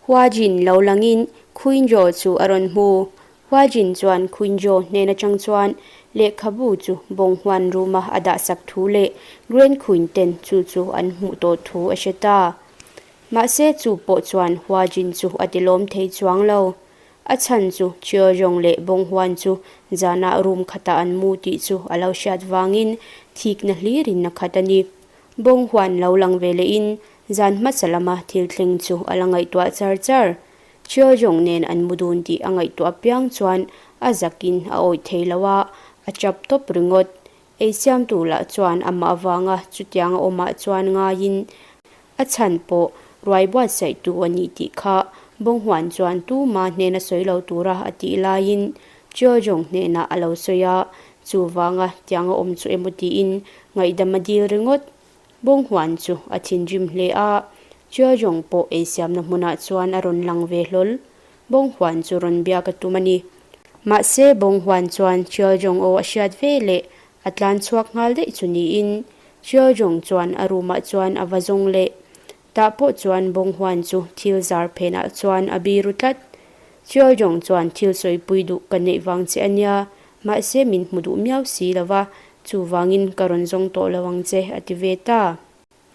Hua Jin lo langin Queen Jo chu a rawn hmu. Hua Jin chuan Queen Jo hnen atang chuan lehkhabu chu bawng huan room-a a dahsak thu leh Grand Queen ten chu chu an hmuh tawh thu a hre ta. Mahse chu pawh chuan Hua Jin chu a tilawm thei chuang lo. A chhan chu Chio Jong leh Bawng Huan chu zanah room khatah an mu tih chu a lo hriat vangin thikna hlirin a khat a ni. Bawng Huan lo lang ve lehin zan hmasa lama thil thleng chu a la ngaihtuah char char. Chio Jong nen an mu dun tih a ngaihtuah piang chuan a zakin a awih thei lo a, a chap tawp ringawt. Ei siamtu lah chuan amah avanga chutiang a awmah chuan ngaiin a chhan pawh ruai buatsaihtu a nih tih kha Bawnghuan chuan tuma hnena sawi lo tura a tih laiin Cheojong hnenah a lo sawi a, chuvanga tiang a awm chu emaw tiin ngaihdam a dil ringawt. Bawnghuan chu a thinrim hle a, Cheojong pawh ei siamna hmunah chuan a rawn lang ve hlawl. Bawnghuan chu rawn biak a tum a ni. Mahse, Bawnghuan chuan Cheojong aw a hriat ve leh a tlan chhuak nghal daih chu niin Cheojong chuan a room ah chuan a va zawng leh. Tah pawh chuan Bawnghuan chu thil zar phenah chuan a biru tlat. Cheojong chuan thil sawipui duh ka neih vang che a nia, mahse min hmu duh miau si lo va, chuvangin ka rawn zawng tawh lo ang che a ti ve ta.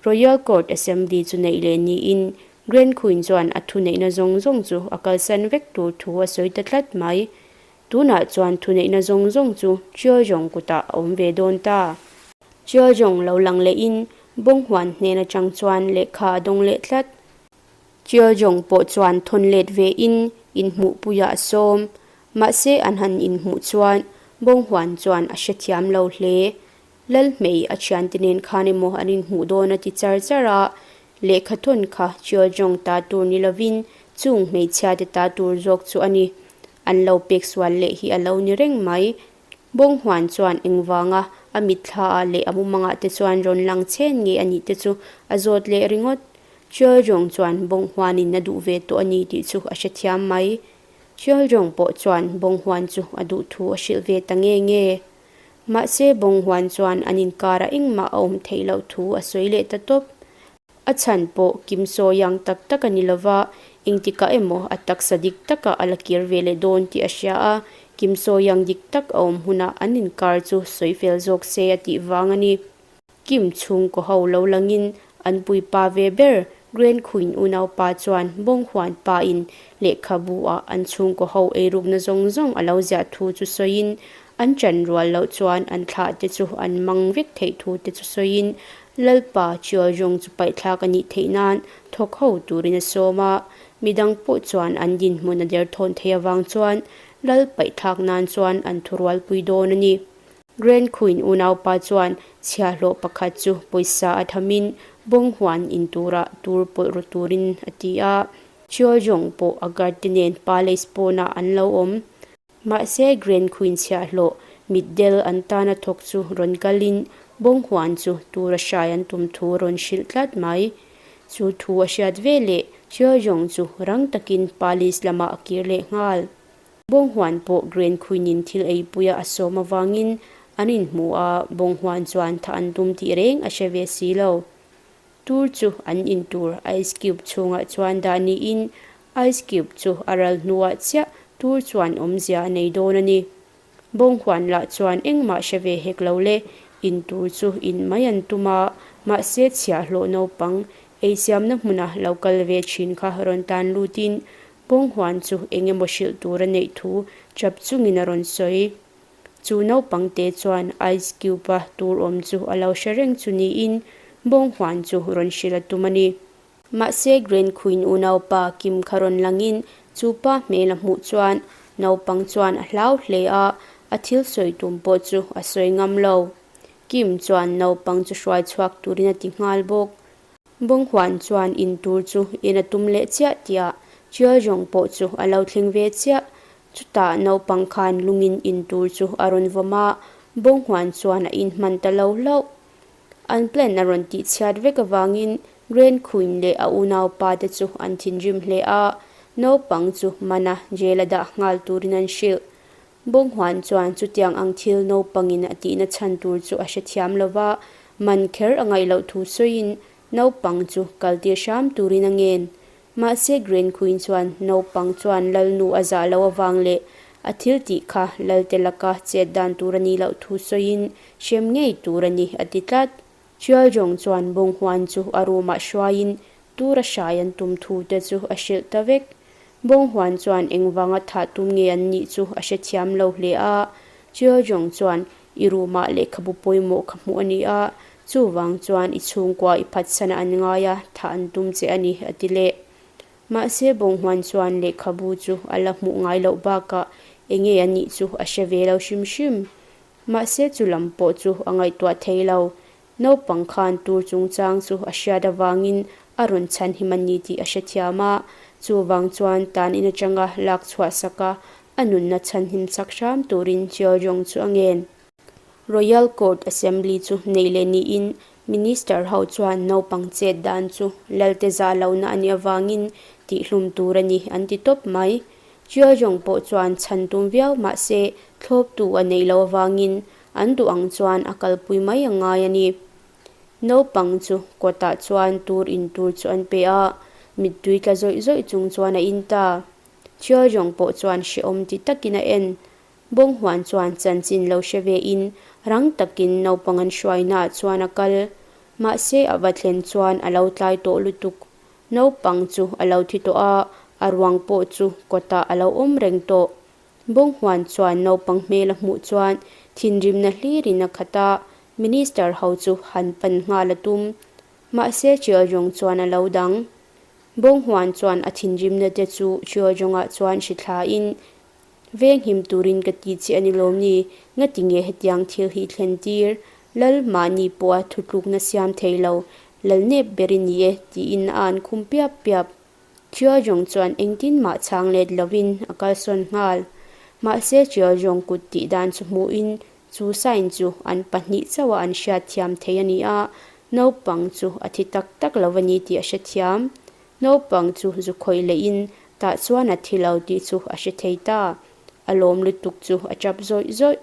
Royal Court Assembly chu neih leh niin Grand Queen chuan a thuneihna zawng zawng chu a kalsan vek tur thu a sawi ta tlat mai. Tunah chuan thuneihna zawng zawng chu Cheojong kutah a awm ve dawn ta. Cheojong lo lang lehin Bawnghuan hnen atang chuan lehkha a dawng leh tlat. Cheojong pawh chuan thawn let ve in inhmuhpuiah a sawm. Mahse an han inhmuh chuan Bawnghuan chuan a hrethiam lo hle. Lalhmei a thiante nen khan emaw an inhmuh dawn a ti char char a, lehkha thawn kha Cheojong ta tur ni lovin chung hmeichhia te ta tur zawk chu a ni. An lo pek sual leh hi a lo ni reng mai. Bawnghuan chuan engvanga a mitthla ah leh a mumangah te chuan rawn lang chhen nge a nih te chu a zawt leh ringawt. Cheojong chuan Bawnghuanin a duh ve tawh a ni tih chu a hrethiam mai. Cheojong pawh chuan Bawnghuan chu a duh thu a hrilh ve ta nge nge. Mahse, Bawnghuan chuan an inkarah engmah a awm theih loh thu a sawi leh ta tawp. A chhan pawh Kim sawi ang tak tak a ni lova, engtikah emaw a taksa dik takah a la kir ve leh dawn tih a hria a, Kim sawi ang dik tak a awm hunah an inkar chu sawi fel zawk se a tih vang a ni. Kim chhungkaw ho lo langin an puipa ve ber Grand Queen unaupa chuan Bawnghuan pa in lehkhabu ah an chhungkaw ho eirukna zawng zawng a lo ziah thu chu sawiin an chan rual loh chuan an thlah te chu an mang vek theih thu te chu sawiin Lalpa Chialjong chu paihthlak a nih theih nan thawk ho turin a sawm a, midang pawh chuan an dinhmun a derthawn theih avang chuan Lal paihthlak nan chuan an thurualpui dawn a ni. Grand Queen unaupa chuan chhiahhlawh pakhat chu pawisa a thamin bawnghuan in turah tur pawlh rawh turin a ti a. Cheojong pawh a guard te nen palace pawnah an lo awm. Mahse Grand Queen chhiahhlawh mitdel an tana thawk chu rawn kalin bawnghuan chu tura hrai an tum thu rawn hrilh tlat mai. Chu thu a hriat veleh Cheojong chu rang takin palace lamah a kir leh nghal. Bawnghuan pawh Grand Queen-in thil eipuia a sawm avangin an inhmu a, Bawnghuan chuan tha an tum tih reng a hre ve si lo. Tur chu an in tur ice cube chhungah chuan dah niin ice cube chu a ral hnuah chiah tur chuan awmzia a nei dawn a ni. Bawnghuan lah chuan engmah hre ve hek lo le, in tur chu in mai an tum a, mahse chhiahhlawh naupang eisiamna hmuna lo kal ve thin kha rawn tan lutin Bawnghuan chu eng emaw hrilh tur a neih thu chap chungin a rawn sawi. Chu naupang te chuan ice cube-a tur awm chu a lo hre reng chu niin Bawnghuan chu rawn hrilh a tum a ni. Mahse Grand Queen unaupa Kim kha rawn langin chu pa hmel a hmuh chuan naupang chuan a hlau hle a, a thil sawi tum pawh chu a sawi ngam lo. Kim chuan naupang chu hruai chhuak turin a ti nghal bawk. Bawnghuan chuan in tur chu in a tum leh chiah tihah Chialjawng pawh chu a lo thleng ve chiah. Chutah naupang khan lungin in tur chu a rawn vawm a, Bawnghuan chuan a in hman ta lo hlauh. An plan a rawn tih chhiat vek avangin Grand Queen leh a unaupa te chu an thinrim hle a, naupang chu mana jail a dah nghal turin an hrilh. Bawnghuan chuan chutiang ang thil naupangin a tihna chhan tur chu a hrethiam lo va, man kher a ngaih loh thu sawiin naupang chu kaltir hram turin a ngen. Mahse Grand Queen chuan naupang chuan Lalnu a zah loh avang leh a thil tih kha Lalte laka chet dan tur a nih loh thu sawiin hrem ngei tur a ni a ti tlat. Chialjawng chuan Bawnghuan chu a room ah hruaiin tura hrai an tum thu te chu a hrilh ta vek. Bawnghuan chuan engvanga thah tum nge an nih chu a hrethiam lo hle a. Chialjawng chuan I room ah lehkhabu pawimawh kha hmuh a ni a, chuvang chuan i chhungkua i phatsan an ngai a, thah an tum che a ni, a ti leh. Mahse Bawnghuan chuan lehkhabu chu a la hmuh ngai loh bakah enge a nih chu a hre ve lo hrim hrim. Mahse chu lam pawh chu a ngaihtuah thei lo. Naupang khan tur chungchang chu a hriat avangin a rawn chhan him a ni tih a hrethiam a, chuvang chuan tan in atanga lak chhuah sak a, a nunna chhan him chak hram turin Cheoljong chu a ngen. Royal Court Assembly chu neih leh niin Minister ho chuan naupang chet dan chu Lalte zah lohna a nih avangin tihhlum tur a ni an ti tawp mai. Cheoljong pawh chuan chhan tum viau mahse thlawptu a neih loh avangin An duh ang chuan a kalpui mai a ngai a ni. Naupang chu kawtah chuan tur in tur chu an pe a, mittui tla zawih zawih chung chuan a in ta. Chialjawng pawh chuan hrehawm ti takin a en. Bawnghuan chuan chanchin lo hre ve in rang takin naupang an hruainaah chuan a kal. Mahse a va thlen chuan a lo tlai tawh lutuk. Naupang chu a lo thi tawh a, a ruang pawh chu kawtah a lo awm reng tawh. Bawnghuan chuan naupang hmel a hmuh chuan thinrimna hlirin a khat a, Minister ho chu han pan nghal a tum. Mahse Cheoljong chuan a lo dang. Bawnghuan chuan a thinrimna te chu Cheoljongah chuan hri thlain, Venghim turin ka ti che a ni lawm ni, ngati nge hetiang thil hi thlen tir? Lal mahni pawha thutlukna siam thei lo, lal nep ber i ni e, tiin a an khum piap piap. Chiaojong chuan engtin mah chhang let lovin a kalsawn nghal. Mahse Chiaojong kut tih dan chu hmuhin chu sign chu an pahnih chauha an hriat thiam thei a ni a, naupang chu a thi tak tak lo a ni tih a hrethiam. Naupang chu zu khawih lehin tah chuan a thi lo tih chu a hre thei ta. A lawm lutuk chu a tap zawih zawih.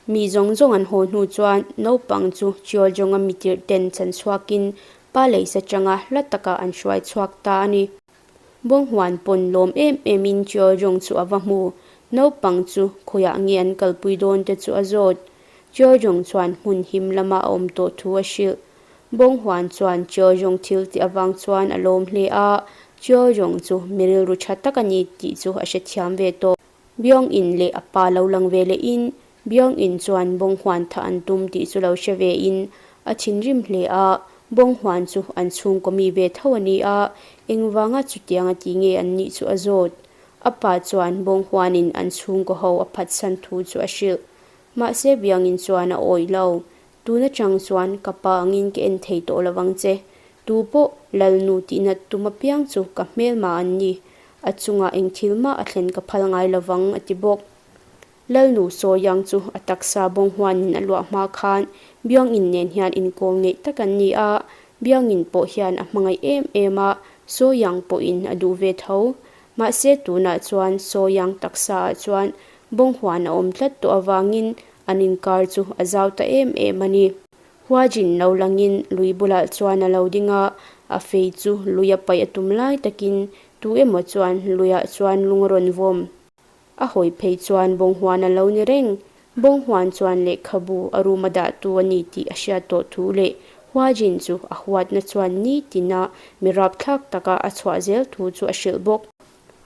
Mi zawng zawng an haw hnu chuan naupang chu Chiaojong-a mitirh ten chan chhuakin pa leisa changa hla taka an hruai chhuak ta a ni. Bawnghuan pawn lawm em emin Chiaojong chu a va hmu. Naupang chu khawiah nge an kalpui dawn te chu a zawt. Chiaojong chuan hmun him lama a awm tawh thu a hrilh. Bawnghuan chuan Chiaojong thil tih avang chuan a lawm hle a, Chiaojong chu mi rilru tha tak a ni tih chu a hrethiam ve tawh. Byong In leh a pa lo lang ve leh in, Byong In chuan Bawnghuan tha an tum tih chu lo hre ve in, a thinrim hle a, Bawnghuan chu an chhungkaw mi ve tho a ni a, engvanga chutiang a ti nge an nih chu a zawt. A pa chuan Bawnghuan in an chhungkaw ho a phatsan thu chu a hrilh. Mahse Byong In chuan a awih lo. Tun atang chuan ka pa angin ka en thei tawh lovang che. Tu pawh Lalnu tihnat tum apiang chu ka hmelma an ni. A chungah eng thil mah a thlen ka phal ngai lovang a ti bawk. Lalnu Sawiang chu a taksa bawnghuanin a luah hma khan Biangin nen hian inkawl ngeih tak an ni a, Biangin pawh hian a hmangaih em em a, Sawiang pawhin a duh ve tho. Mahse tunah chuan Sawiang taksaah chuan bawnghuan a awm tlat tawh avangin An inkar chu a zau ta em em a ni. Huajin lo langin lui bulah chuan a lo ding a, a fei chu lui a paih a tum lai takin tu emaw chuan luiah chuan lung a rawn vawm. A hawi phei chuan Bawnghuan a lo ni reng. Bawnghuan chuan lehkhabu a room a dahtu a ni tih a hriat tawh thu leh Huajin chu a huatna chuan nitina mi rapthlak taka a chhuah zel thu chu a hrilh bawk.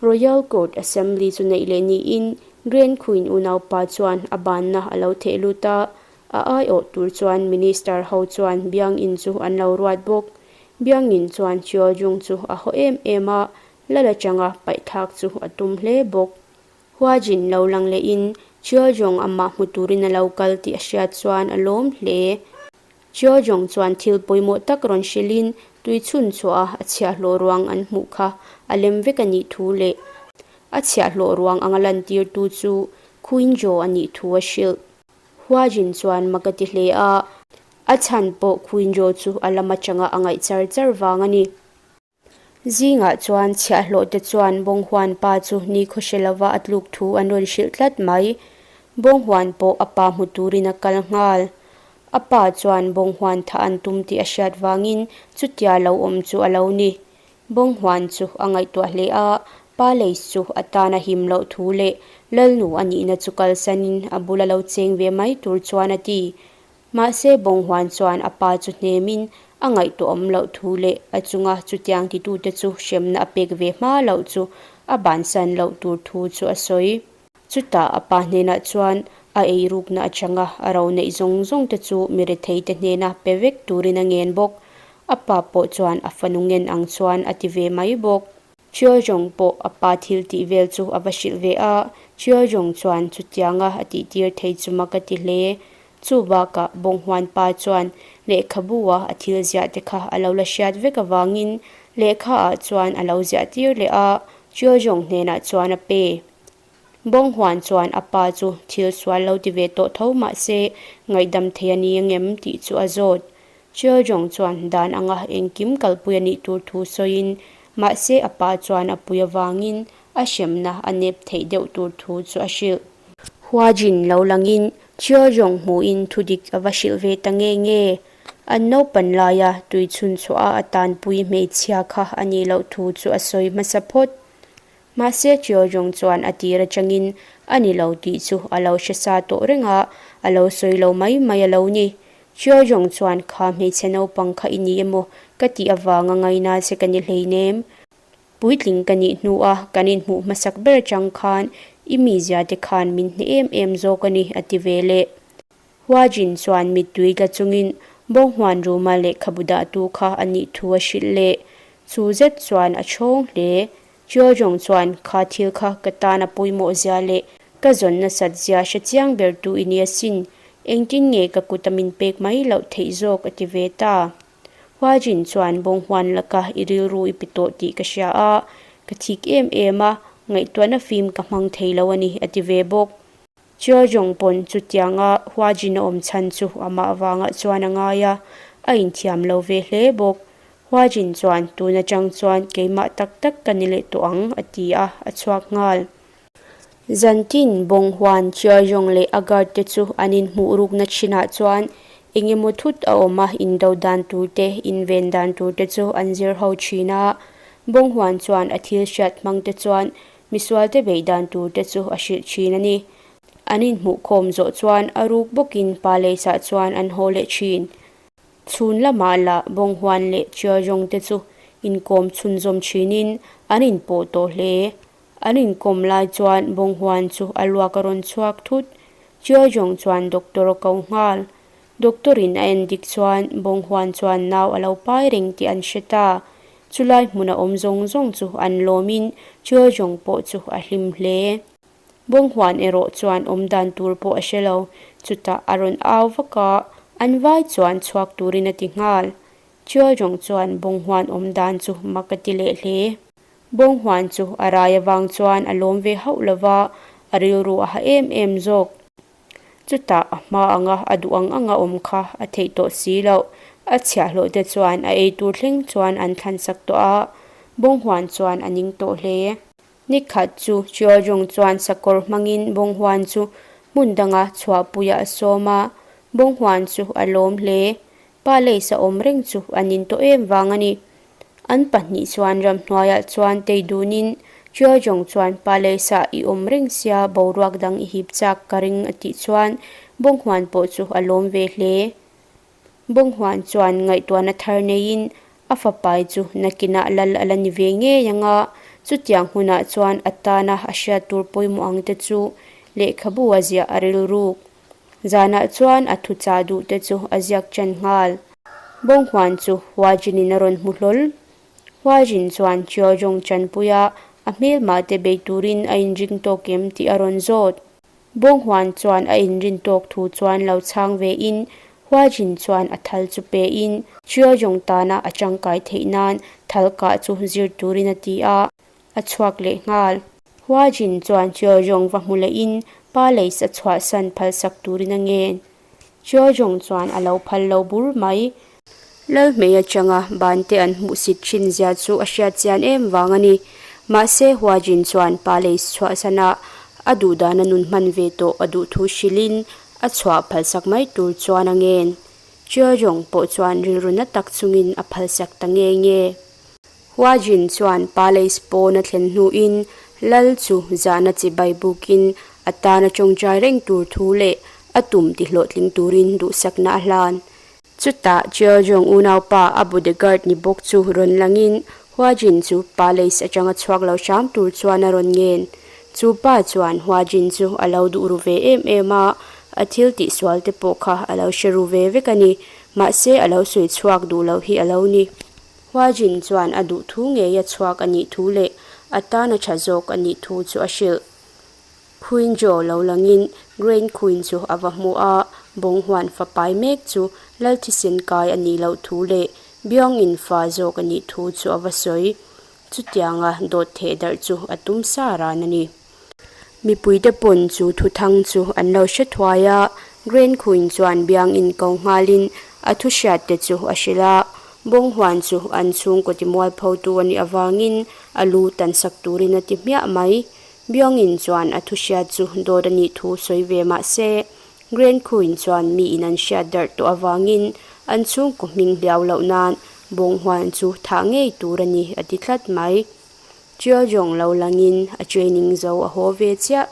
Royal Court Assembly chu neih leh niin Grand Queen unaupa chuan a banna a lo theh lut a, a aiawh tur chuan Minister ho chuan Biangin chu an lo ruat bawk. Biangin chuan Cheoljung chu a haw em em a, lal atanga paihthlak chu a tum hle bawk. Huajin lo lang lehin Cheoljung amah hmu turin a lo kal tih a hriat chuan a lawm hle. Cheoljong chuan thil pawimawh tak rawn hrilhin tui chhun chhuah a a chhiahhlawh ruang an hmuh kha a lem vek a nih thu leh a chhiahhlawh ruang anga lantirtu chu Khuinjo a nih thu a hrilh. Huajin chuan mak a ti hle a, a chhan pawh Khuinjo chu a lam atanga a ngaih char char vang a ni. Zingah chuan chhiahhlawh te chuan Bawnghuan pa chu ni khawhre lova a tluk thu an rawn hrilh tlat mai. Bawnghuan pawh a pa hmu turin a kal nghal. A pa chuan Bawnghuan thah an tum tih a hriat vangin chutia lo awm chu a lo ni. Bawnghuan chu a ngaihtuah hle a, Palace chu a tan a him loh thu leh Lalnu a nihna chu kalsanin a bula lo cheng ve mai tur chuan a ti. Mahse Bawnghuan chuan a pa chu hnemin a ngaihtuahawm loh thu leh a chunga chutiang titute chu hremna a pek ve hma loh chu a bansan loh tur thu chu a sawi. Chutah a pa hnenah chuan a eirukna atanga a ro neih zawng zawng te chu mi retheite hnena pe vek turin a ngen bawk. A pa pawh chuan a fanu ngen ang chuan a ti ve mai bawk. Chiojong pawh a pa thil tih vel chu a va hrilh ve a, Chiojong chuan chutianga a tihtir thei chu mak a ti hle. Chu bakah Bawnghuan pa chuan lehkhabu a a thil ziah te kha a lo la hriat vek avangin lehkha ah chuan a lo ziah tir leh a, Chiojong hnenah chuan a pe. Bawnghuan chuan a pa chu thil sual lo ti ve tawh tho mah se ngaihdam thei a ni angem tih chu a zawt. Cheojong chuan dan anga engkim kalpui a nih tur thu sawiin mahse a pa chuan a pui avangin a hremna a nep theih deuh tur thu chu a hrilh. Huajin lo langin Cheojong hmuhin thudik a va hrilh ve ta nge nge. An naupan laia tui chhun chhuah a a tanpui hmeichhia kha a nih loh thu chu a sawi hmasa phawt. Mahse Cheojong chuan a tir atangin a ni lo tih chu a lo hre sa tawh reng a, a lo sawi lo mai mai a lo ni. Cheojong chuan kha hmeichhe naupang kha i ni emaw ka tih avanga ngaina che ka ni hleinem. Puitling ka nih hnua kan inhmuh hmasak ber atang khan i mizia te khan min hne em em zawk a ni a ti ve leh. Huajin chuan mittui tla chungin Bawnghuan ruma lehkhabu dahtu kha a nih thu a hrilh leh. Chu zet chuan a chhawng hle. Chiojong chuan kha thil kha ka tan a pawimawh zia leh ka zawn nasat zia hre chiang ber tu i ni asin. Engtin nge ka kut a min pek mai loh theih zawk a ti ve ta. Huajin chuan Bawnghuan laka i rilru i pe tawh tih ka hria a, ka thik em em a, ngaihtuahna fim ka hmang thei lo a ni a ti ve bawk. Chiojong pawn chutianga Huajin a awm chhan chu amah avangah chuan a ngai a, a inthiam lo ve hle bawk. Huajin chuan, Tun atang chuan keimah tak tak ka ni leh tawh ang, a ti a, a chhuak nghal. Zantin, Bawnghuan, Chiojong leh a guard te chu an inhmuh rukna thinah chuan eng emaw thut a awm a, indo dan tur te, inven dan tur te chu an zir ho thin a. Bawnghuan chuan a thil hriat hmang te chuan Misualte beih dan tur te chu a hrilh thin a ni. An inhmuhkhawm zawh chuan a ruk bawkin pa leisah chuan an haw leh thin. Chhun lamah lah Bawnghuan leh Chiajawng te chu inkawm chhunzawm thinin an inpawh tawh hle. An inkawm lai chuan Bawnghuan chu a luak a rawn chhuak thut. Chiajawng chuan doctor a ko nghal. Doctor-in a en dik chuan Bawnghuan chuan nau a lo pai reng tih an hre ta. Chulai hmuna awm zawng zawng chu an lawmin Chiojong pawh chu a hlim hle. Bawnghuan erawh chuan awm dan tur pawh a hre lo, chutah a rawn au vak a, an vai chuan chhuak turin a ti nghal. Chiojong chuan Bawnghuan awm dan chu mak a ti leh hle. Bawnghuan chu a rai avang chuan a lawm ve hauh lo va, a rilru a ha em em zawk. Chutah a hma anga a duh ang anga awm kha a theih tawh si loh. A chhiahhlawh te chuan a ei tur thleng chuan an thlan sak tawh a, Bawnghuan chuan a ning tawh hle. Nikhat chu Chiojong chuan sakawr hmangin Bawnghuan chu hmun danga chhuahpuiah a sawm a, Bawnghuan chu a lawm hle. Pa leisa awm reng chu a nin tawh em vang a ni. An pahnih chuan ramhnuaiah chuan tei dunin Chiojong chuan pa leisa i awm reng sia boruak dang i hip chak ka ring a tih chuan Bawnghuan pawh chu a lawm ve hle. Bawnghuan chuan ngaihtuahna thar neiin a fapai chu nakinah lal a la ni ve ngei ang a, chutiang hunah chuan a tana a hriat tur pawimawh ang te chu lehkhabu a ziah a rilruk. Zanah chuan a thuchah duh te chu a ziak ṭan nghal. Bawnghuan chu Huajinin a rawn hmu hlawl. Huajin chuan Chiojong chanpuia a hmelmah te bei turin a inring tawk em tih a rawn zawt. Bawnghuan chuan a inrin tawk thu chuan lo chhang vein Huajin chuan a thal chu pein Chiojong tana a tangkai theih nan thal kah chu zir turin a ti a. A chhuak leh nghal. Huajin chuan Chiojong va hmu lehin palace a chhuahsan phalsak turin a ngen. Chiojong chuan a lo phal lo bur mai. Lalhmei atanga bante an hmuhsit thin zia chu a hriat chian em vang a ni. Mahse Huajin chuan palace chhuahsana a duhdana nun hman ve tawh a duh thu hrilhin a chhuah phalsak mai tur chuan a ngen. Chiojong pawh chuan rilru na tak chungin a phalsak ta nge nge. Hua Jin chuan palace pawn a thlen hnuin lal chu zahna chibai bukin a tana tawngtai reng tur thu leh a tum ti hlawhtling turin duhsakna a hlan. Chutah Cheoljong unaupa a bodyguard ni bawk chu rawn langin Hua Jin chu palace atanga chhuak lo hram tur chuan a rawn ngen. Chu pa chuan Hua Jin chu a lo duh ru ve em em a, a thil tihsual te pawh kha a lo hre ru ve vek a ni. Mahse a lo sawi chhuak duh loh hi a lo ni. Hua Jin chuan a duh thu ngei a chhuak a nih thu leh a tan a tha zawk a nih thu chu a hrilh. Queen Jo lo langin Grain Queen chu a va hmu a, Bawnghuan fa pai mek chu Lal thisen kai a nih loh thu leh Byung-in fa zawk a nih thu chu a va sawi. Chutianga dawt theh darh chu a tum sa ran a ni. Mipuite pawn chu thuthang chu an lo hre thuai a, Grain Queen chuan Byung-in ko nghalin a thu hriat te chu a hrilh a, Bawnghuan chu an chhungkaw timualphotu a nih avangin a lu tansak turin a ti hmiah mai. Byung-in chuan a thu hriat chu dawt a nih thu sawi ve mah se, Grand Queen chuan mi in an hriat darh tawh avangin an chhungkaw hming hliau loh nan Bawnghuan chu thah ngei tur a ni a ti tlat mai. Cheoljong lo langin a training zo a haw ve chiah.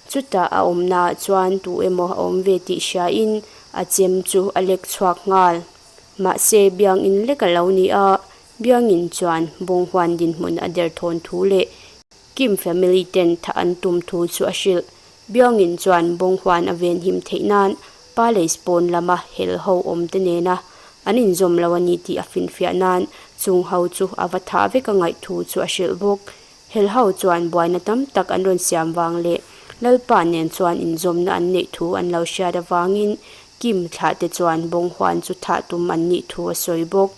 Chutah a awmnaah chuan tu emaw a awm ve tih hriain a chem chu a lek chhuak nghal. Mahse Byung-in lek a lo ni a, Byung-in chuan Bawnghuan dinhmun a derthawn thu leh Kim family ten tha an tum thu chu a hrilh. Byung-in chuan Bawnghuan a venhim theih nan Palace pawn lama hel ho awm te nena an inzawm lo a ni tih a finfiah nan chung ho chu a va thah vek a ngaih thu chu a hrilh bawk. Hel ho chuan buaina tam tak an rawn siam vang leh Lalpa nen chuan inzawmna an neih thu an lo hriat avangin Kim thlah te chuan Bawnghuan chu thah tum an nih thu a sawi bawk.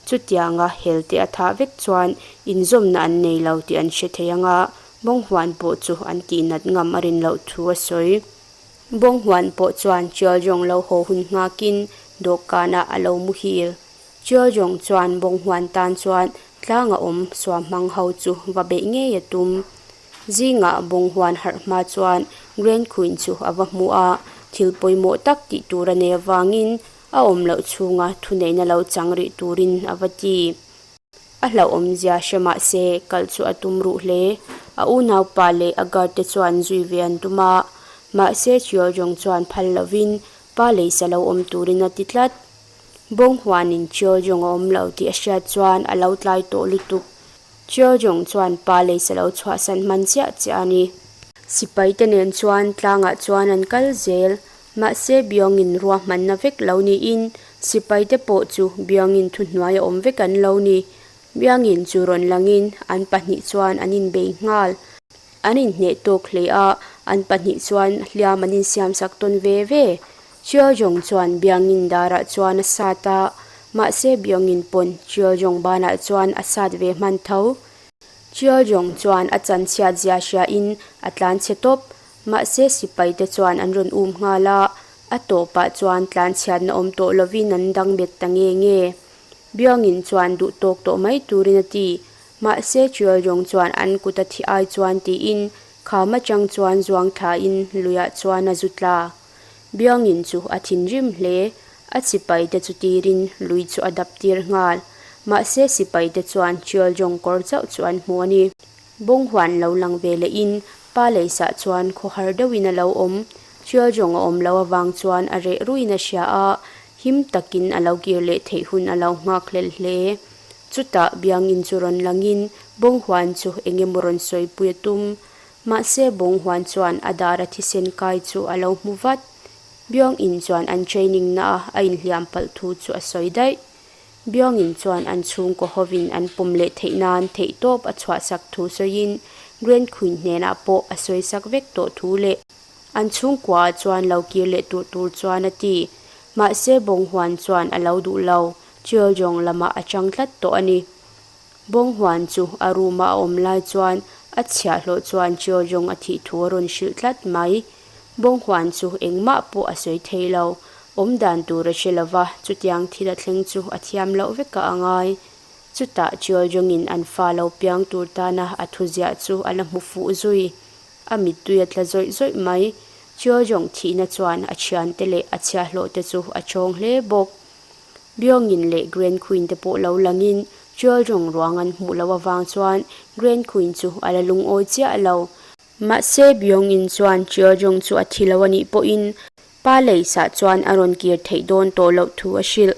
Chutianga helte a thah vek chuan inzawmna an nei lo tih an hre thei ang a, Bawnghuan pawh chu an tihnat ngam a rin loh thu a sawi. Bawnghuan pawh chuan Cheoljong lo haw hun nghakin dawhkanah a lo muhil. Cheoljong chuan Bawnghuan tan chuan tlanga awm suam hmang ho chu va beih ngei a tum. Zingah Bawnghuan harh hma chuan Grand Queen chu a va hmu a, thil pawimawh tak tih tur a nei avangin A awm loh chhunga thuneihna lo chang rih turin a va ti. A hlauhawmzia hre mah se kal chu a tum ruh hle. A unaupa leh a guard te chuan zui ve an tum a, mahse Cheoljong chuan phal lovin pa leisa lo awm turin a ti tlat. Bawnghuanin Cheoljong a awm lo tih a hriat chuan a lo tlai tawh lutuk. Cheoljong chuan pa leisa lo chhuahsan hman chiah chiah a ni. Sipaite nen chuan tlangah chuan an kal zel. Mahse Byungin ruahmanna vek lo niin sipaite pawh chu Byungin thuhnuai a awm vek an lo ni. Byungin chu rawn langin an pahnih chuan an inbei nghal. An inhneh tawk hle a, an pahnih chuan hliam an insiamsak tawn ve ve. Cheoljong chuan Byungin darah chuan a sat a, mahse Byungin pawn Cheoljong banah chuan a sat ve hman tho. Cheoljong chuan a chanchhiat zia hriain a tlanchhe tawp. Mahse sipaite chuan an rawn um nghal a, a tawpah chuan tlanchhiatna awm tawh lovin an dang bet ta nge nge. Byungin chuan duh tawk tawh mai turin a ti. Mahse Cheoljong chuan an kut a thi ai chuan tiin kham atang chuan zuang thlain luiah chuan a zu tla. Byungin chu a thinrim hle. A sipaite chu tirin lui chu a dap tir nghal. Mahse sipaite chuan Cheoljong kawr chauh chu an hmu a ni. Bawnghuan lo lang ve lehin pa leisah chuan khawhar deuhin a lo awm. Cheoljong a awm loh avang chuan a reh ruiin a hria a, him takin a lo kir leh theih hun a lo nghak hlel hle. Chutah Biangin chu rawn langin Bawnghuan chu eng emaw rawn sawipui a tum. Mahse Bawnghuan chuan a dar a thisen kai chu a lo hmu vat. Biangin chuan an training na a a inhliam palh thu chu a sawi daih. Byungin chuan an chhungkaw hovin an pawm leh theih nan theihtawp a chhuahsak thu sawiin Grand Queen hnenah pawh a sawisak vek tawh thu leh an chhungkuaah chuan lo kir leh tur tur chuan a ti. Mahse Bawnghuan chuan a lo duh lo, Cheoljong lamah a chang tlat tawh a ni. Bawnghuan chu a room-a a awm lai chuan a chhiahhlawh chuan Cheoljong a thih thu a rawn hrilh tlat mai. Bawnghuan chu engmah pawh a sawi thei lo. Awm dan tur a hre lova, chutiang thil a thleng chu a thiam loh vek a angai. Chutah Cheoljongin an fa lo piang tur tana a thuziah chu a la hmu fuh zui. A mittui a tla zawih zawih mai. Cheoljong thihna chuan a thiante leh a chhiahhlawhte chu a chawng hle bawk. Byungin leh Grand Queen te pawh lo langin. Cheoljong ruang an hmuh loh avang chuan Grand Queen chu a la lungawi chiah lo. Mahse Byung-in chuan Cheoljong chu a thi lo a nih pawhin Pa Leisah chuan a rawn kir theih dawn tawh loh thu a hrilh.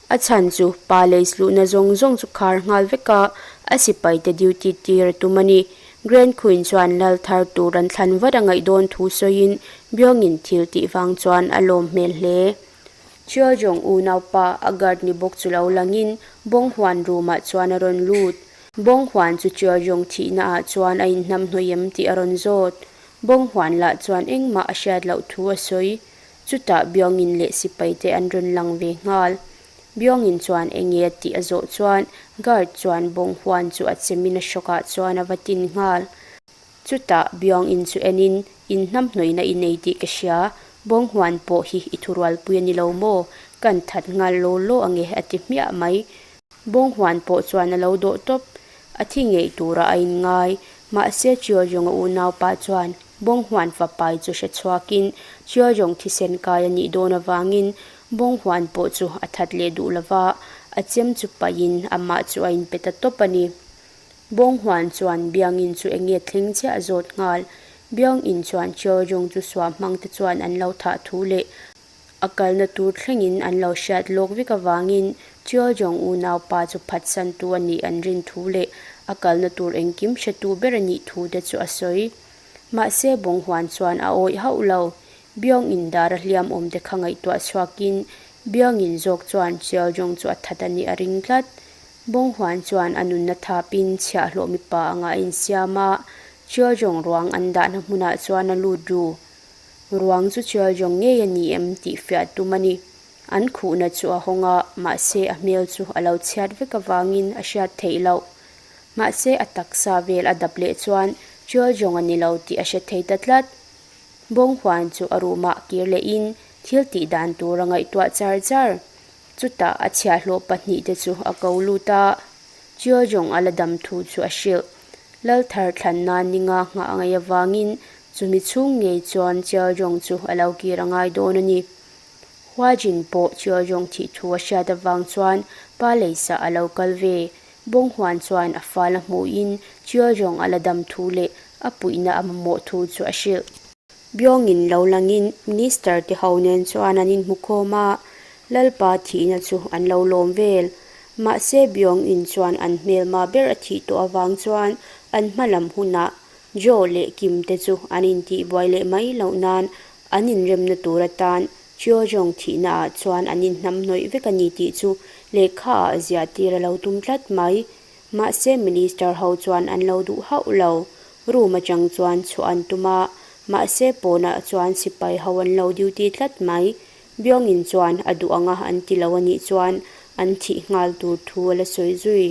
A chhan chu Pa Leis luhna zawng zawng chu khar nghal vek a, a sipaite duty tir a tum a ni. Grand Queen chuan lal thar tur an thlan vat a ngaih dawn thu sawiin Byung-in thil tih vang chuan a lawm hmel hle. Cheoljong unaupa a guard ni bawk chu lo langin Bawng huan room ah chuan a rawn lut. Bawng huan chu Cheoljong thihna ah chuan a inhnamhnawih em tih a rawn zawt. Bawng huan lah chuan engmah a hriat loh thu a sawi. Chutah Byungin leh sipai te an rawn lang ve nghal. Byungin chuan enge a tih a zawh chuan guard chuan bawng huan chu a chemin a hrawkah chuan a va tin nghal. Chutah Byungin chu enin inhnamhnawihna i nei tih ka hria, bawng huan pawh hi i thurualpui a ni lo maw? Kan that nghal law law ange a ti hmiah mai. Bawng huan pawh chuan a lo dawh tawp. A thi ngei turah a inngai. Mahse Cheoljong-a unaupa chuan Bawng huan fapai chu hre chhuakin Cheoljong thisen kai a nih dawn avangin Bawng huan pawh chu a that leh duh lova, a chem chu paihin amah chu a inpe ta tawp a ni. Bawng huan chuan Biangin chu eng nge thleng chiah a zawt nghal. Biangin chuan Cheoljong chu suah hmangte chuan an lo thah thu leh A kalna tur thlengin an lo hriat lawk vek avangin Cheoljong unaupa chu phatsantu a nih an rin thu leh a kalna tur engkim hretu ber a nih thu te chu a sawi. Mahse Bawnghuan chuan a awih hauh lo. Byung-in dar a hliam awm te kha ngaihtuah chhuakin Byung-in zawk chuan Cheoljong chu a that a nih a ring tlat. Bawnghuan chuan a nunna thapin chhiahhlawh mipa anga a insiam a, Cheoljong ruang an dahna hmunah chuan a lut ru. Ruang chu Cheoljong ngei a ni em tih fiah tum a ni. An khuhna chu a hawng a, mahse a hmel chu a lo chhiat vek avangin a hriat theih loh. Mahse a taksa vel a dap leh chuan Cheoljong a ni lo tih a hre thei ta tlat. Bawnghuan chu a room-ah kir lehin thil tih dan tur a ngaihtuah char char. Chutah a chhiahhlawh pahnihte chu a ko lut a, Cheoljong a la dam thu chu a hrilh. Lalthar thlan nan ninga nghah a ngaih avangin chumi chhung ngei chuan Cheoljong chu a lo kir a ngai dawn a ni. Huajin pawh Cheoljong thih thu a hriat avang chuan pa leisa a lo kal ve. Bawnghuan chuan a fal a hmuhin Cheoljong a la dam thu leh a puihna a mamawh thu chu a hrilh. Byungin lo langin Minister te ho nen chuan an inhmukhawm a, Lalpa thihna chu an lo lawm vel. Mahse Byungin chuan an hmelma ber a thih tawh avang chuan an hma lam hunah Joe leh Kim te chu an intihbuai leh mai loh nan an inremna tur atan Cheojong thihna ah chuan an inhnamhnawih vek a ni tih chu lehkha ah ziah tir a lo tum tlat mai. Mahse Minister ho chuan an lo duh hauh lo. Room atang chuan chhuah an tum a, mahse pawnah chuan sipai ho an lo duty tlat mai. Byungin chuan a duh anga an ti lo a nih chuan an thih nghal tur thu a la sawi zui.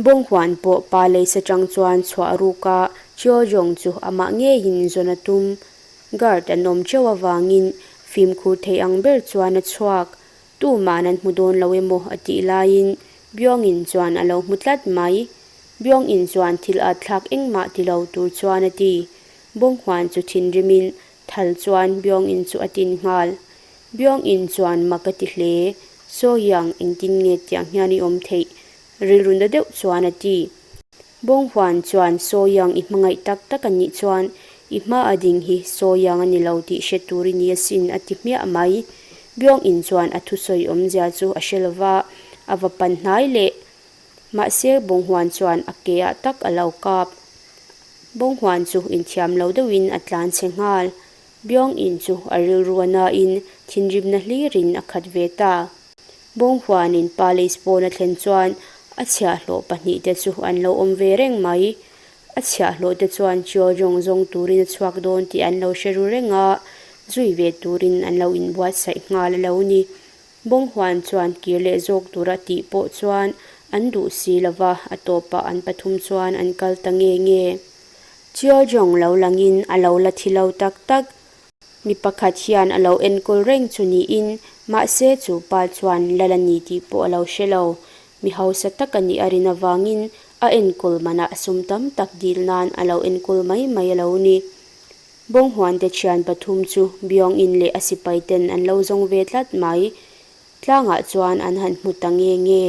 Bawnghuan pawh pa leisa atang chuan chhuah ruk a, Cheojong chu amah ngeiin zawn a tum. Guard an awm teuh avangin fimkhur thei ang ber chuan a chhuak. Tuman an hmu dawn lo emaw a tih laiin Byungin chuan a lo hmu tlat mai. Byungin chuan thil at thlak engmah ti lo tur chuan a ti. Bawnghuan chu thinrimin thal chuan Byungin chu a tin nghal. Byungin chuan mak a ti hle. Sohyang engtin nge tiang hian i awm theih? Rilru na deuh chuan a ti. Bawnghuan chuan Sohyang i hmangaih tak tak a nih chuan i hma a ding hi Sohyang a ni lo tih hre tur i ni asin a ti hmiah mai. Byungin chuan a thusawi awmzia chu a hre lova, a va pan hnai leh. Mahse Bawnghuan chuan a ke ah tak a lo kap. Bawnghuan chu inthiam lo deuhin a tlan chhe nghal. Byungin chu a rilru a nain thinrimna hlirin a khat ve ta. Bawnghuanin Palace pawn a thlen chuan a chhiahhlawh pahnihte chu an lo awm ve reng mai. A chhiahhlawhte chuan Cheojong zawng turin a chhuak dawn tih an lo hre ru reng a, zui ve turin an lo inbuatsaih nghal a lo ni. Bawnghuan chuan kir leh zawk tura tih pawh chuan an duh si lo va, a tawpah an pathum chuan an kal ta nge nge. Cheojong lo langin a lo la thi lo tak tak. Mi pakhat hian a lo enkawl reng chu niin, mahse chu pa chuan lal a ni tih pawh a lo hre lo. Mi hausa tak a nih a rin avangin a enkawl manah sum tam tak dil nan a lo enkawl mai mai a lo ni. Bawnghuante thian pathum chu Byung-in leh a sipai ten an lo zawng ve tlat mai. Tlangah chuan an han hmu ta nge nge.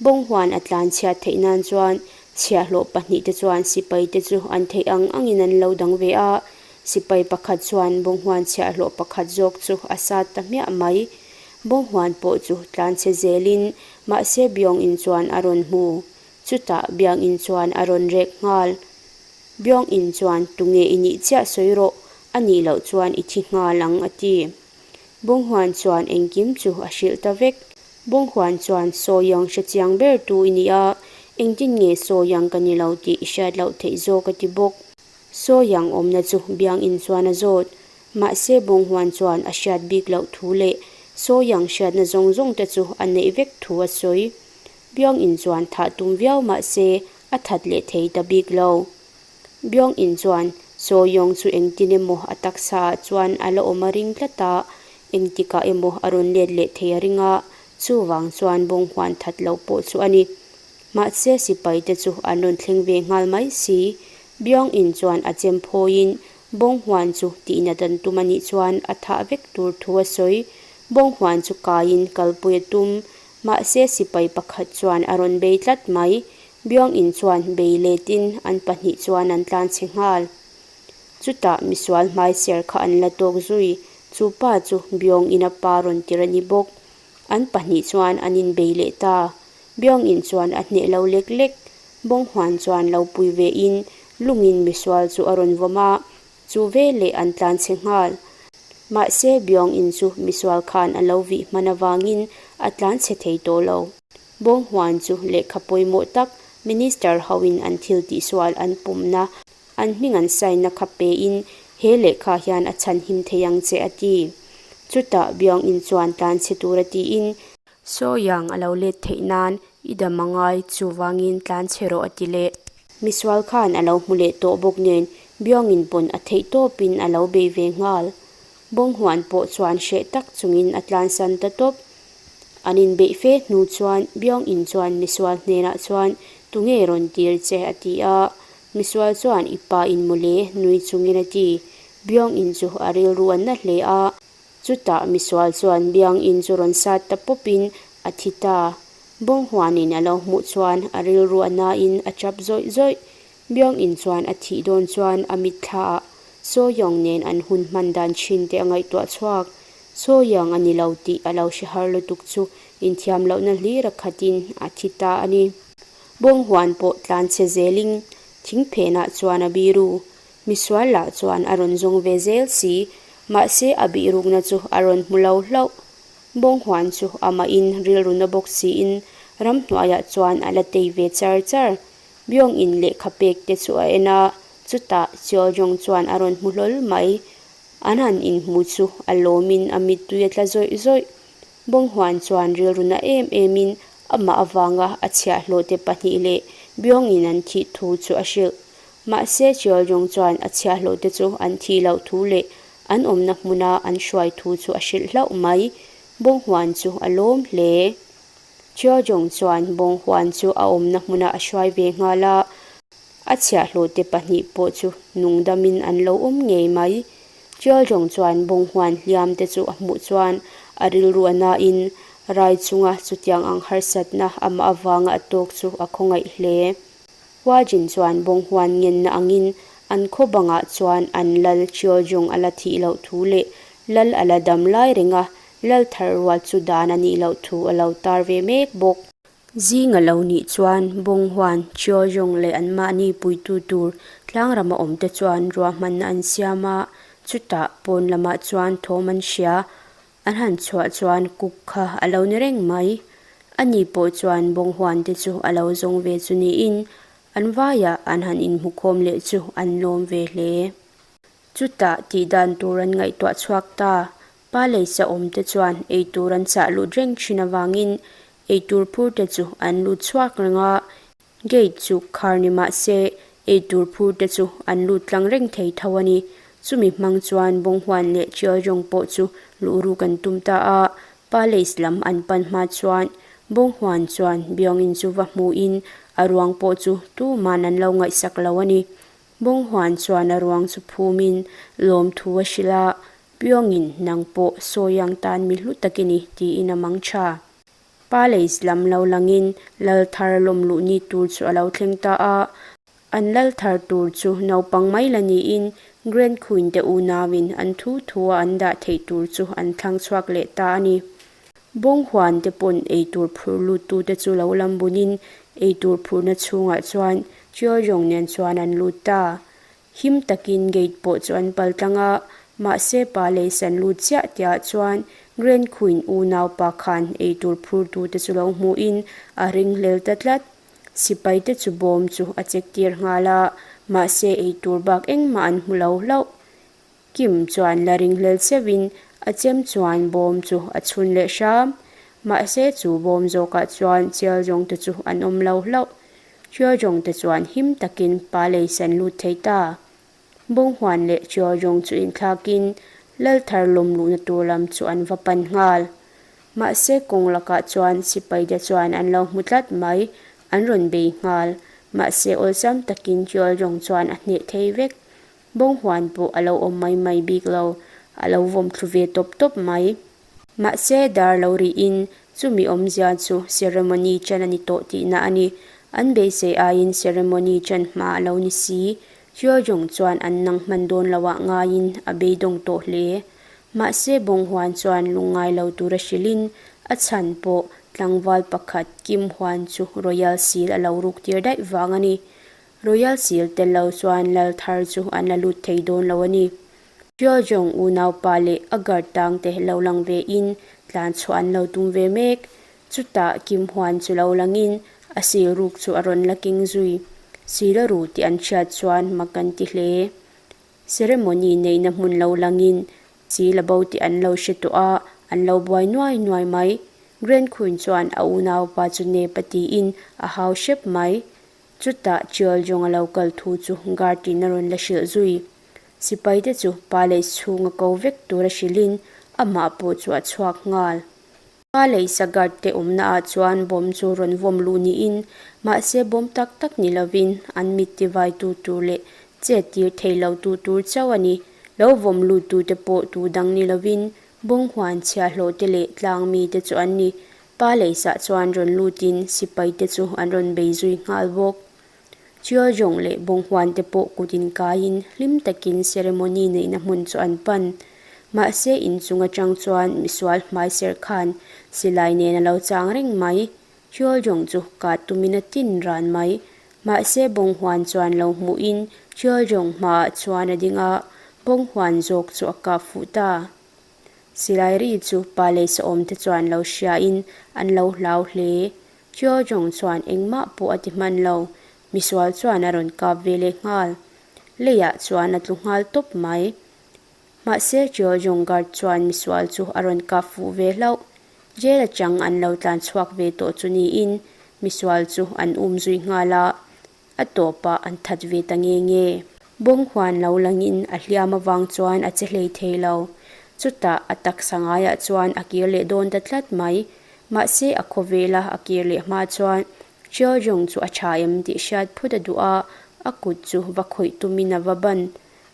Bawnghuan a tlan chhiat theih nan chuan chhiahhlawh pahnihte chuan sipaite chu an theih ang angin an lo dang ve a. Sipai pakhat chuan bawnghuan chhiahhlawh pakhat zawk chu a sat ta hmiah mai. Bawnghuan pawh chu tlan chhe zelin mahse Byong-in chuan a rawn hmu. Chutah Byang-in chuan a rawn rek nghal. Byong-in chuan tunge i nih chiah sawi rawh, a nih loh chuan i thi nghal ang a ti. Bawnghuan chuan engkim chu a hrilh ta vek. Bawnghuan chuan Sawiang hre chiang ber tu i ni a, engtin nge Sawiang ka ni lo tih i hriat loh theih zawk a ti bawk. Sawiang awmna chu Biangin chuan a zawt. Mahse Bawnghuan chuan a hriat bik loh thu leh Sawiang hriatna zawng zawng te chu a neih vek thu a sawi. Biangin chuan thah tum viau mahse a that leh thei ta bik lo. Byung In chuan Seo Young chu engtin emaw a taksa ah chuan a la awm a ring tlat a, engtikah emaw a rawn let leh thei a ring a, chuvang chuan bawng huan that loh pawh chu a ni. Mahse sipai te chu an rawn thleng ve nghal mai si. Byung In chuan a chem phawiin bawng huan chu tihnat an tum a nih chuan a thah vek tur thu a sawi. Bawng huan chu kaiin kalpui a tum. Mahse sipai pakhat chuan a rawn bei tlat mai. Byung In chuan bei letin an pahnih chuan an tlan chhe nghal. Chutah misual hmai ser kha an la tawk zui, chu pa chu Byung In a pa rawn tir a ni bawk. An pahnih chuan an inbei leh ta. Byung In chuan a hneh lo lek lek. Bawng Hwan chuan lo pui ve in lungin misual chu a rawn vawm a, chu veleh an tlan chhe nghal. Mahse Byung In chu misual khan a lo vih hman avangin a tlan chhe thei tawh lo. Bawnghuan chu lehkha pawimawh tak Minister hoin an thil tihsual an pumna, an hming an sign-na kha pein he lehkha hian a chhanhim thei ang che a ti. Chutah Byung-in chuan tlanchhe tur a tiin, Sawiang a lo let theih nan i dam a ngai, chuvangin tlanchhe rawh a ti leh. Misual khan a lo hmu leh tawh bawk nen Byung-in pawn a theih tawpin a lo bei ve nghal. Bawnghuan pawh chuan hreh tak chungin a tlansan ta tawp. An inbeih fe hnu chuan Byung In chuan misual hnenah chuan tunge rawn tir che a ti a. Misual chuan i pa in mawle nui chungin a ti. Byung In chu a rilru an na hle a. Chutah misual chuan Byung In chu rawn sat ta pawpin a thi ta. Bawng huanin a lo hmuh chuan a rilru a nain a chap zawih zawih. Byung In chuan a thih dawn chuan a mitthlaah Seo Young nen an hun hman dan thin te a ngaihtuah chhuak. Seo Young a ni lo tih a lo hre har lutuk chu inthiam lohna hlir a khatin a thi ta a ni. Bawng huan pawh tlan chhe zelin thing phenah chuan a biru. Misual lah chuan a rawn zawng ve zel si, mahse a bihrukna chu a rawn hmu lo hlauh. Bawng huan chu amahin rilruna bawk siin ramhnuaiah chuan a la tei ve char char. Byung in lehkha pek te chu a en a, chutah Seo Jong chuan a rawn hmu hlawl mai. An han inhmu chu a lawmin a mittui a tla zawih zawih. Bawng Huan chuan rilru na em emin amah avanga a chhiahhlawh te pahnih leh Byung in an thih thu chu a hrilh. Mahse Seo Jong chuan a chhiahhlawh te chu an thih loh thu leh an awmna hmuna an hruai thu chu a hrilh hlauh mai. Bawng Huan chu a lawm hle. Cheojong chuan Bawng Huan chu a awmna hmunah a hruai ve nghal a, a chhiahhlawhte pahnih pawh chu nungdamin an lo awm ngei mai. Cheojong chuan Bawng Huan hliamte chu a hmuh chuan a rilru a nain rai chunga chutiang ang harsatna amah avanga a tawk chu a khawngaih hle. Huajin chuan Bawng Huan ngenna angin an khaw bangah chuan an lal Cheojong a la thih loh thu leh lal a la dam lai reng a, Lal thar rual chu dan a nih loh thu a lo tar ve mek bawk. Zing a lo nih chuan Bawnghuan, Chiawzawng leh anmahni puitu tur tlangrama awmte chuan ruahmanna an siam a, chutah pawn lamah chuan thawm an hria. An han chhuah chuan kuk kha a lo ni reng mai. Ani pawh chuan Bawnghuan te chu a lo zawng ve chu niin an vaiah an han inhmukhawm leh chu an lawm ve hle. Chutah tih dan tur an ngaihtuah chhuak ta. Pa leisa awmte chuan eitur an chah lut reng thin avangin eitur phurte chu an lut chhuak reng a, gate chu khar ni mah se eitur phurte chu an lut tlang reng thei tho a ni. Chumi hmang chuan Bawnghuan leh Chialjawng pawh chu luhruk an tum ta a, pa leis lam an pan hma chuan Bawnghuan chuan Biangin chu va hmuhin a ruang pawh chu tuman an lo ngaihsak lo a ni. Bawnghuan chuan a ruang chu phumin lawmthu a hrilh a, Piawngin nang pawh sawi ang tan mi hlu tak i ni, tiin a mang tha. Palace lam lo langin lal thar lawm luh ni tur chu a lo thleng ta a. An lal thar tur chu naupang mai la niin Grand Queen te unauin an thu thua an dah theih tur chu an thlang chhuak leh ta a ni. Bawng huan te pawn eitur phur lut tute chu lo lam bunin eitur phurna chhungah chuan Cheoljong nen chuan an lut ta. Him takin gate pawh chu an pal tlang a, mahse pa leisan lut chiah tiah chuan Grand Queen unaupa khan eitur phur tute chu lo hmuhin a ringhlel ta tlat. Sipai te chu bawm chu a check tir nghal a, mahse eitur bak engmah an hmu lo hlauh. Kim chuan la ringhlel cheuhin a chem chuan bawm chu a chhun leh hram. Mahse chu bawm zawkah chuan chial zawng te chu an awm lo hlauh. Chial zawng te chuan him takin pa leisan lut thei ta. Bawnghuan leh chial zawng chu inthlakin Lalthar lawm luhna tur lam chu an va pan nghal. Mahse kawng lakah chuan sipai te chuan an lo hmu tlat mai, an rawn bei nghal. Mahse awlsam takin chial zawng chuan a hneh thei vek. Bawnghuan pawh a lo awm mai mai bik lo, a lo vawm thlu ve tawp tawp mai. Mahse dar lo rihin chumi awmzia chu ceremony chan a ni tawh tihna a ni. An beisei aiin ceremony chan hma a lo ni si. Hyojeong chuan an nang hman dawn loah ngaiin a beidawng tawh hle. Mahse Bawnghuan chuan lungngai lo tura hrilhin a chhan pawh tlangval pakhat Kim Hwan chu Royal Seal a lo ruk tir daih vang a ni. Royal Seal tel lo chuan lal thar chu an la lut thei dawn lo a ni. Hyojeong unaupa leh a guard tang te lo lang ve in tlan chhuah an lo tum ve mek. Chutah Kim Hwan chu lo langin a seal ruk chu a rawn la keng zui. Seal a ru tih an hriat chuan mak an ti hle. Ceremony neihna hmun lo langin seal a bo tih an lo hre tawh a, an lo buai nuai nuai mai. Grand Queen chuan a unaupa chu nep a tiin a hau hrep mai. Chutah Chiol Jong a lo kal thu chu guard in a rawn la hrilh zui. Sipai te chu palace chhunga ko vek tura hrilhin amah pawh chu a chhuak nghal. Palace a guard te awmna ah chuan bomb chu rawn vawm luh niin mahse bomb tak tak ni lovin an mit tivai tu tur leh chet tir thei lo tu tur chauh a ni. Lo vawm lut tu te pawh tu dang ni lovin bawnghuan chhiahhlawh te leh tlang mi te chu an ni. Pa leisah chuan rawn lutin sipai te chu an rawn bei zui nghal bawk. Chiojong leh Bawnghuan te pawh kut inkaiin hlim takin ceremony neihna hmun chu an pan. Mahse inchung atang chuan misual hmai ser khan silai nen a lo chang reng mai. Chiojong chu kah tumin a tin ran mai. Mahse Bawnghuan chuan lo hmuhin Chiojong hmaah chuan a ding a, Bawnghuan zawk chu a kap fuh ta. Silai ri chu pa leh sawm te chuan lo hriain an lo hlau hle. Hyojeong chuan engmah pawh a ti hman lo, misual chuan a rawn kap ve leh nghal. Leiah chuan a tlu nghal tawp mai. Mahse Hyojeong guard chuan misual chu a rawn kap fuh ve hlauh. Jail atang an lo tlan chhuak ve tawh chu niin misual chu an um zui nghal a. A tawpah an that ve ta nge nge. Bawnghuan lo langin a hliam avang chuan a che hlei thei lo. Chutah a taksa ngaiah chuan a kir leh dawn ta tlat mai. Mahse a khawvela a kir leh hma chuan Cheojong chu a tha em tih hriat phut a duh a, a kut chu va khawih tumin a va ban.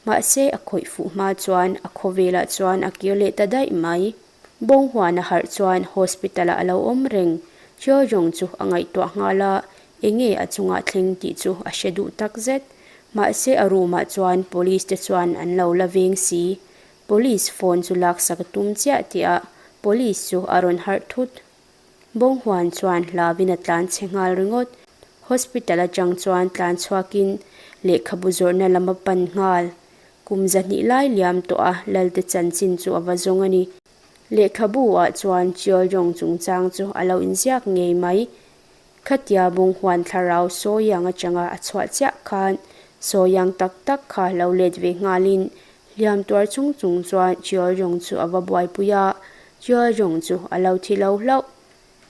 Mahse a khawih fuh hma chuan a khawvelah chuan a kir leh ta daih mai. Bawnghuan a harh chuan hospital ah a lo awm reng. Cheojong chu a ngaihtuah nghal a, enge a chungah thleng tih chu a hre duh tak zet. Mahse a room ah chuan police te chuan an lo la veng si. Police phone chu laksak a tum chiah tih ah police chu a rawn harh thut. Bawnghuan chuan hlauin a tlan chhe nghal ringawt. Hospital atang chuan tlan chhuakin lehkhabu zawrhna lam a pan nghal. Kum zahnih lai liam tawh a Lalte chanchin chu a va zawng a ni. Lehkhabu ah chuan Cheoljong chungchang chu a lo inziak ngei mai. Khatia Bawnghuan thlarau Sawiang atanga a chhuah chiah khan Sawiang tak tak kha lo let ve nghalin hliam tuar chung chung chuan Cheoljong chu a va buaipui a, Cheoljong chu a lo thi lo hlauh.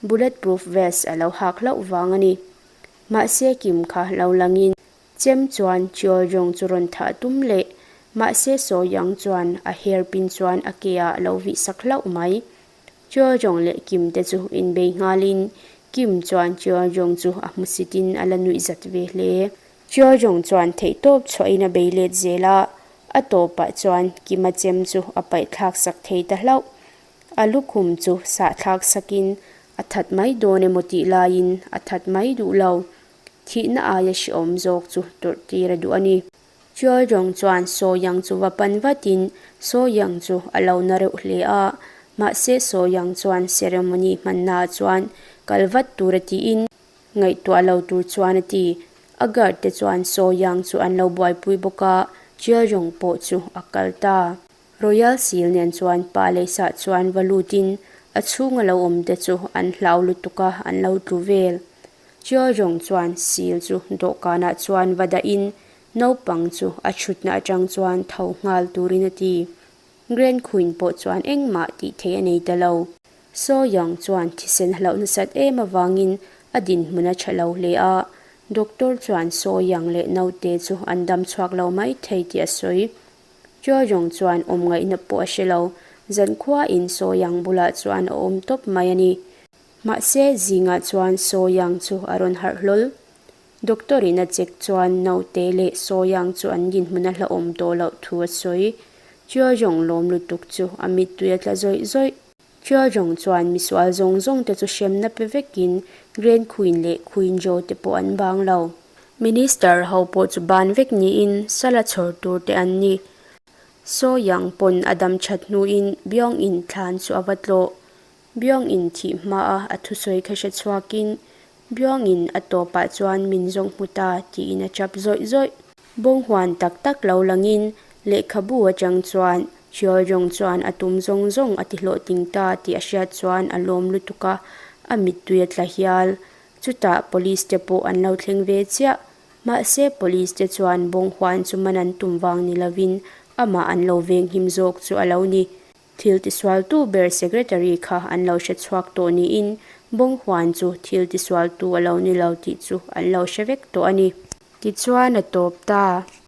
Bullet proof vest a lo hak hlauh vang a ni. Mahse Kim kha lo langin Chem chuan Cheoljong chu rawn thah tum leh mahse Sawiang chuan a hairpin chuan a ke ah lo vih sak hlauh mai. Cheoljong leh Kim te chu inbei nghalin Kim chuan Cheoljong chu a hmusitin a la nuih zat ve hle. Cheoljong chuan theihtawp chhuahin a bei let zel a, a tawpah chuan Kima chem chu a paih thlak sak thei ta hlauh. A lukhum chu sah thlak sakin A that mai dawn emaw tih laiin a that mai duh lo. Thihna aia hrehawm zawk chu tawrh tir a duh a ni. Cheoljong chuan Soyang chu va pan vatin Soyang chu a lo na reuh hle a. Mahse Soyang chuan ceremony hmannaah chuan kal vat tur a tiin ngaihtuah lo tur chuan a ti. A guard te chuan Soyang chu an lo buaipui bawk a, Cheoljong pawh chu a kal ta. Royal Seal nen chuan pa leisah chuan va lutin a chhunga lo awm te chu an hlau lutuk a, an lo tlu vel. Cheoljong chuan seal chu dawhkanah chuan va dahin naupang chu a chhutna atang chuan tho nghal turin a ti. Grand Queen pawh chuan engmah tih theih a nei ta lo. Soyoung chuan thisen hlauh nasat em avangin a dinhmun a tha lo hle a, doctor chuan Soyoung leh naute chu an dam chhuak lo mai thei tih a sawi. Cheoljong chuan awm ngaihna pawh a hre lo, zankhuain Soyoung bulah chuan a awm tawp mai a ni. Mahse, zingah chuan Soyoung chu a rawn harh hlawl. Doctor in a check chuan naute leh Soyoung chu an dinhmun a hlauhawm tawh loh thu a sawi. Cheoljong lawm lutuk chu a mittui a tla zawih zawih. Cheoljong chuan misual zawng zawng te chu hremna pe vekin Grand Queen leh Queen Jo te pawh an bang lo. Minister ho pawh chu ban vek niin sala chhawr tur te an ni. Soyoung pawn a dam that hnuin Byung In thlan chu a va tlawh. Byung In thih hmaa a thusawi kha hre chhuakin Byung In a tawpah chuan min zawng hmu ta tiin a chap zawih zawih. Bawnghuan tak tak lo langin lehkhabu atang chuan Cheoljong chuan a tum zawng zawng a ti hlawhtling ta tih a hriat chuan a lawm lutuk a, a mittui a tla hial. Chutah police te pawh an lo thleng ve chiah. Mahse police te chuan bawnghuan chu man an tum vang ni lovin amah an lo venghim zawk chu a lo ni. Thil tisualtu ber secretary kha an lo hre chhuak tawh niin Bawnghuan chu thil tisualtu a lo ni lo tih chu an lo hre vek tawh a ni. Tichuan a tawp ta.